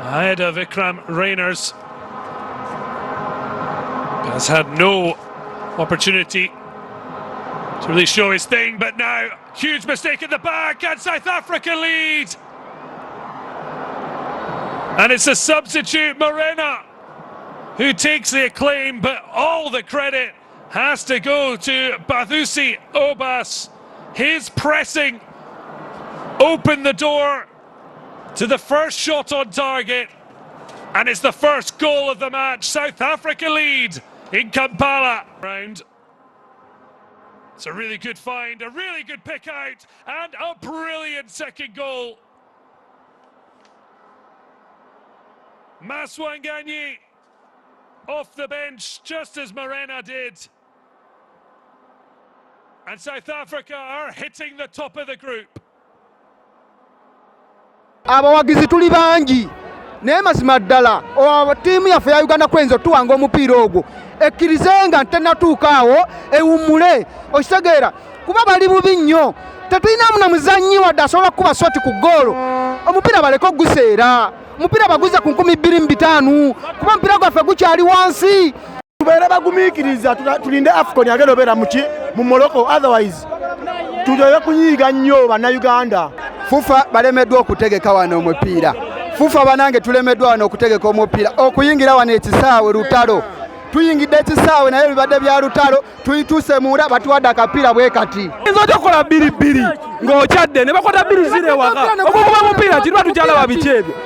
Ahead of Iqraam Rayners. Has had no opportunity to really show his thing, but now huge mistake at the back, and South Africa lead. And it's a substitute, Morena, who takes the acclaim, but all the credit has to go to Bathusi Aubaas. His pressing opened the door to the first shot on target, and it's the first goal of the match. South Africa lead in Kampala. Round. It's a really good find, a really good pick out, and a brilliant second goal. Maswanganyi off the bench, just as Morena did. And South Africa are hitting the top of the group. Abawagizi tuli bangi, naye mazima ddala ttiimu yaffe ya Uganda Cranes otuwanga omupiira ogwo, ekkirize nga tenatuuka awo, ewummule, okitegeera, kuba bali bubi nnyo. Tetulinamu na muzannyi wadde asobola kukuba shot ku ggoolo. Omupiira baleke oguseera, omupiira baguze ku 2500, kuba omupiira gwaffe gukyali wansi. Tubeere bagumiikiriza, tulinde AFCON agenda obeera muki mu Morocco, otherwise tuleke kunyiiga nnyo Bannayuganda. FUFA balemeddwa okutegeka wano omupiira. FUFA banange, tulemeddwa wano okutegeka omupiira. Okuyingira wano ekisaawe lutalo, tuyingidde ekisaawe naye bibadde bya lutalo. Tuyituuse munda, batuwadde akapiira bwe kati. Oyinza otya okukola 2-2 ng'okyadde ne bakwata 2-0 ewaka? Ogwo guba mupiira? Kiruba tukyalaba biki ebyo?